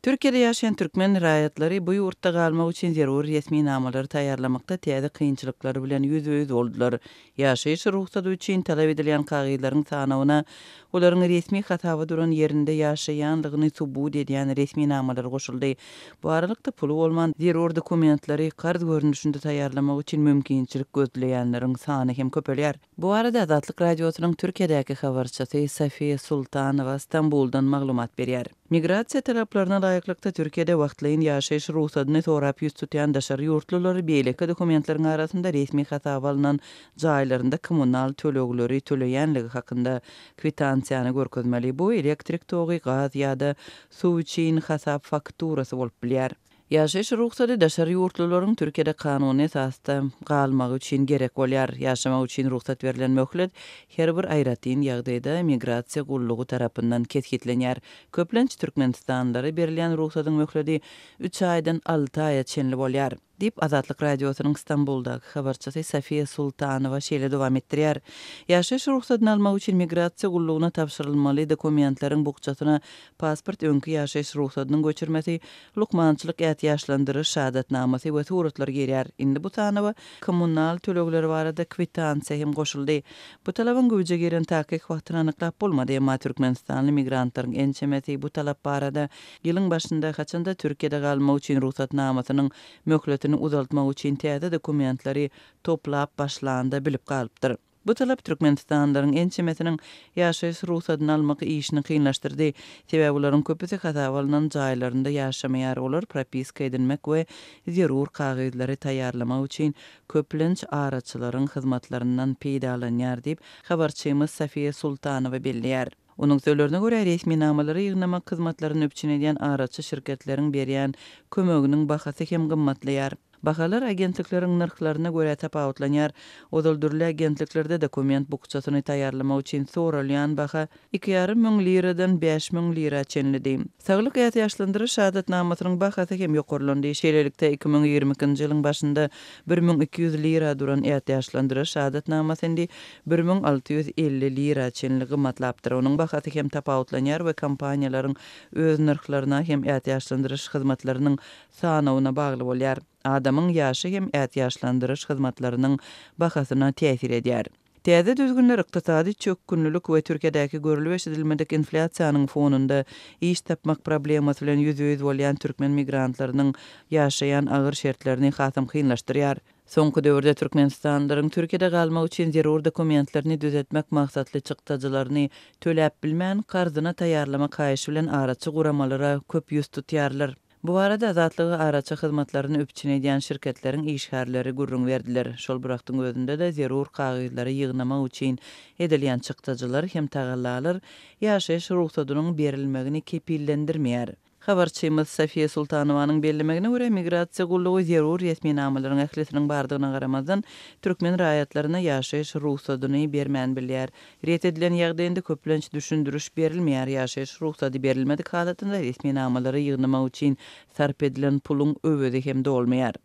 Türkiýede ýaşaýan türkmen raýatlary bu ýurtda galmak üçin zerur resminamalary taýýarlamakda täze kynçylyklar bilen ýüzbe-ýüz boldular. Ýaşaýyş rugsady üçin talap edilýän kagyzlaryň sanawyna olaryň resmi hasaba duran ýerinde ýaşaýanlygyny subut edýän resminamalar goşuldy. Bu aralykda, puly bolman, zerur dokumentleri karz görnüşinde taýýarlamak üçin mümkinçilik gözleýänleriň sany hem köpelýär. Bu barada Azatlyk Radiosynyň Türkiýedäki habarçysy Sofiýa Sultanowa Stambuldan maglumat berýär. Migrasiýa talaplaryna laýyklykda, Türkiýede wagtlaýyn ýaşaýyş rugsadyny sorap ýüz tutýan daşary ýurtlular beýleki dokumentleriň arasynda resmi hasaba alnan jaýlarynda kommunal tölegleri töleýänligi hakynda kwitansiýany görkezmeli. Bu elektrik togy, gaz ýa-da suw üçin hasap fakturasy bolup bilýär. Ýaşaýyş rugsady daşary ýurtlularyň Türkiýede kanuny esasda galmagy üçin gerek bolýar. Ýaşamak üçin rugsat berlen möhlet her bir aýratyn ýagdaýda migrasiýa gullugy tarapyndan kesgitlenýär. Köplenç türkmenistanlylara berilýän rugsadyň möhledi üç aýdan alty aýa çenli bolýar. Diýip, Azatlyk Radiosynyň Stambuldaky habarçysy Sofiýa Sultanowa şeýle dowam etdirýär. Ýaşaýyş rugsadyny almak üçin migrasiýa gullugyna tabşyrylmaly dokumentleriň bukjasyna pasport, öňki ýaşaýyş rugsadynyň göçürmesi, lukmançylyk ätiýaçlandyryş şahadatnamasy we suratlar girýär. Indi bu sanawa kommunal tölegleri barada kwitansiýa hem goşuldy. Bu talabyň güýje giren takyk wagtyny anyklap bolmady, emma türkmenistanly migrantlaryň ençemesi bu talap barada ýylyň başynda, haçanda Türkiýede galmak üçin rugsatnamasynyň möhletini uzaltmak üçin täze dokumentleri toplap başlanda bilip galypdyr. Bu talap türkmenistanlylaryň ençemesiniň ýaşaýyş rugsadyny almak işini kynlaşdyrdy. Sebäbi olaryň köpüsi hasaba alnan jaýlarynda ýaşamaýar, olar propiska edinmek we zerur kagyzlary taýýarlamak üçin köplenç araçylaryň hyzmatlaryndan peýdalanýar diýip, habarçymyz Sofiýa Sultanowa belleýär. Onuň sözlerine görä, resminamalary ýygnamak hyzmatlaryny üpjün edýän araçy şirketleriň berýän kömeginiň bahasy hem gymmatlaýar. Bahalar agentlikleriň nyrhlaryna görä tapawutlanýar. Ozal dürli agentliklerde dokument bukjasyny taýýarlamak üçin soralýan baha 2500 liradan 5000 lira çenlidi. Saglyk ätiýaçlandyryş şahadatnamasynyň bahasy hem ýokarlandy. Şeýlelikde, 2022-nji ýylyň başynda 1200 lira duran ätiýaçlandyryş şahadatnamasy indi 1650 lira çenli gymmatlapdyr. Onuň bahasy hem tapawutlanýar we kompaniýalaryň öz nyrhlaryna hem ätiýaçlandyryş hyzmatlarynyň sanawyna bagly bolýar. Adamyň ýaşy hem ätiýaçlandyryş hyzmatlarynyň bahasyna täsir edýär. Täze düzgünler ykdysady çökgünlilik we Türkiýedäki görlüp-eşidilmedik inflýasiýanyň fonunda iş tapmak problemasy bilen ýüzbe-ýüz bolýan türkmen migrantlarynyň ýaşaýan agyr şertlerini hasam kynlaşdyrýar. Soňky döwürde türkmenistanlylaryň Türkiýede galmak üçin zerur dokumentlerini düzetmek maksatly çykdajylaryny töläp bilmän, karzyna taýýarlamak haýyşy bilen araçy guramalara köp ýüz tutýarlar. Bu barada Azatlyga araçy hyzmatlaryny üpjün edýän şirketleriň işgärleri gürrüň berdiler. Şol bir wagtyň özünde-de zerur kagyzlary ýygnamak üçin edilýän çykdajylar hem tagallalar ýaşaýyş rugsadynyň berilmegini kepillendirmeýär. Habarçymyz Sofiýa Sultanowanyň bellemegine görä, migrasiýa gullugy zerur resminamalaryň ählisiniň bardygyna garamazdan, türkmen raýatlaryna ýaşaýyş rugsadyny bermän bilýär. Ret edilen ýagdaýynda köplenç düşündiriş berilmeýär, ýaşaýyş rugsady berilmedik halatynda resminamalary ýygnamak üçin sarp edilen puluň öwezi hem dolmaýar.